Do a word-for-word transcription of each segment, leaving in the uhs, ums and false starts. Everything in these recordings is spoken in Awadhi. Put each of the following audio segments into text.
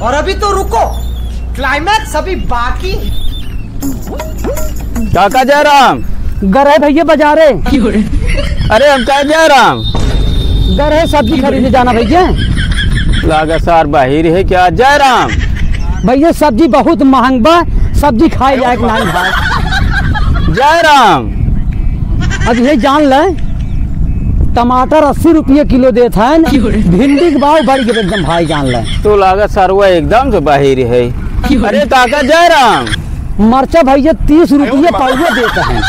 और अभी तो रुको, climax अभी बाकी है। काका जयराम। गर है भैया बजारे। अरे हम कहे जयराम। गर है सब्जी खरीदे जाना भैया। लागा सार बाहिर है क्या जयराम? भैया सब्जी बहुत महंग बा, सब्जी खाए लायक नाहीं बा। जयराम। अब ये जान ले, टमाटर अस्सी रुपये किलो देत हैं, भिंडी के भाव बढ़ गए एकदम भाई, जान ले। तो लागत सरवा एकदम से बाहिर है। अरे काका जयराम। मरचा भैया तीस रुपये पौवा देत हैं।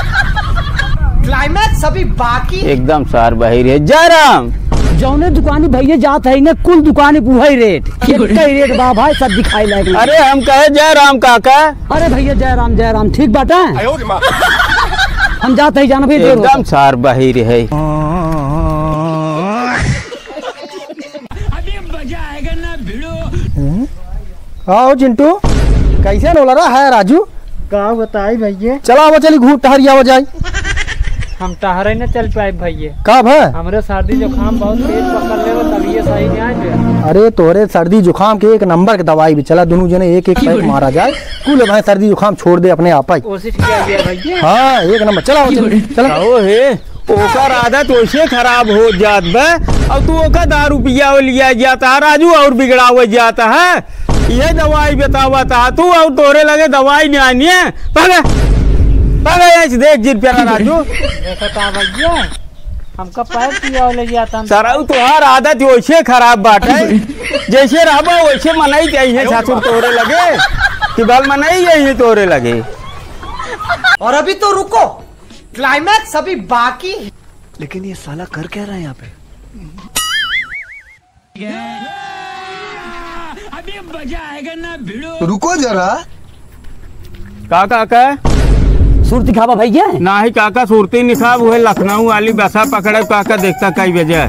Climax अभी बाकी। एकदम सार बाहिर है जयराम। जौने दुकानी भैया जात है ना, कुल दुकानी उहइ रेट, एक ही रेट बा भाई, सब्जी खाए लायक नाहीं। अरे हम कहे जयराम काका। अरे भैया जयराम जयराम, ठीक बाटा। हम जात है जाना भैया, देर होता। एकदम सार बाहिर है। अभी मजा आएगा ना भिड़ो। हम्म? का हो चिंटू, कैसे नोला रहा है राजू? का बताई भैया? चला आवा चली घूम टहरिया आवा जाई। हम टहरे न चल पाए भैया। का भा? हमरे सर्दी जुकाम बहुत तेज पकड़ लेवे, तब ये सही नहीं आए। अरे तोहरे सर्दी जुकाम के एक नंबर के दवाई भी चला, दोनों जने एक एक पैक मारा जाए, कुल भाई सर्दी जुकाम छोड़ दे अपने आप ही। कोशिश किया गया भैया। हाँ एक नंबर, चला आवा चली, चला। कहो हे, ओकर आदत वैसे खराब हो जात बा, अब तू ओकर दारू पियावे लिया जाता है राजू, और बिगड़ावे जाता है। ये दवाई बतावा था तू, और तोरे लगे दवाई नहीं आनी है। पहले, पहले ऐसे देख जिन प्यारा राजू। देखा था भैया, हमका पैर पियावे ले जाता है। सरऊ तोहार आदत वैसे खराब बाटे, जैसे रहबा वैसे मनई चाहिए सासुर तोरे लगे, कि बल मनई यही तोरे लगे। और अभी तो रुको, climax अभी बाकी है। लेकिन ये साला कर क्या रहा है यहाँ पे? अभी मजा आएगा ना भिड़ो। रुको जरा। का काका? सुरती खाबा भैया? नाही काका, सुरती नहीं खाब, वह लखनऊ वाली बसा पकड़े काका, देखता कई बजे।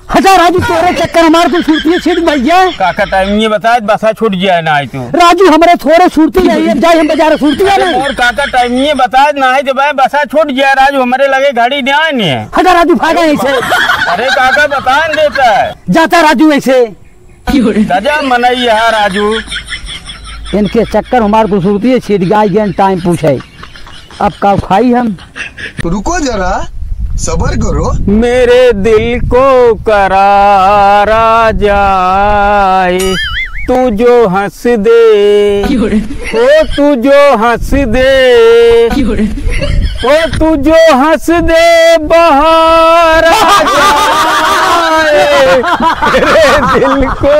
हटा राजू, तोरे चक्कर हमार कुल सुरतिये छीट भैया। काका टाइम ये बताए, बसा छूट जाए ना आई तू। राजू हमरे थोड़े सुरती नहीं है, जाए हम बाजार सुरती अरे नहीं। और काका टाइम ये बताए ना आई, जब बसा छूट जाए राजू, हमरे लगे घड़ी नहीं आए नहीं। हटा राजू, भागा ऐसे। अरे काका बता न देता है। जाता राजू ऐसे। गजब मनई है राजू। इनके चक्कर हमार कुल सुरतिये छीट गई, टाइम पूछे। अब का खाई हम? रुको जरा, सबर करो। मेरे दिल को करारा जाए, तू जो हंस दे, क्यों रे? ओ तू जो हंस दे, क्यों रे? ओ तू जो हंस दे, बहार आ जाए, मेरे दिल को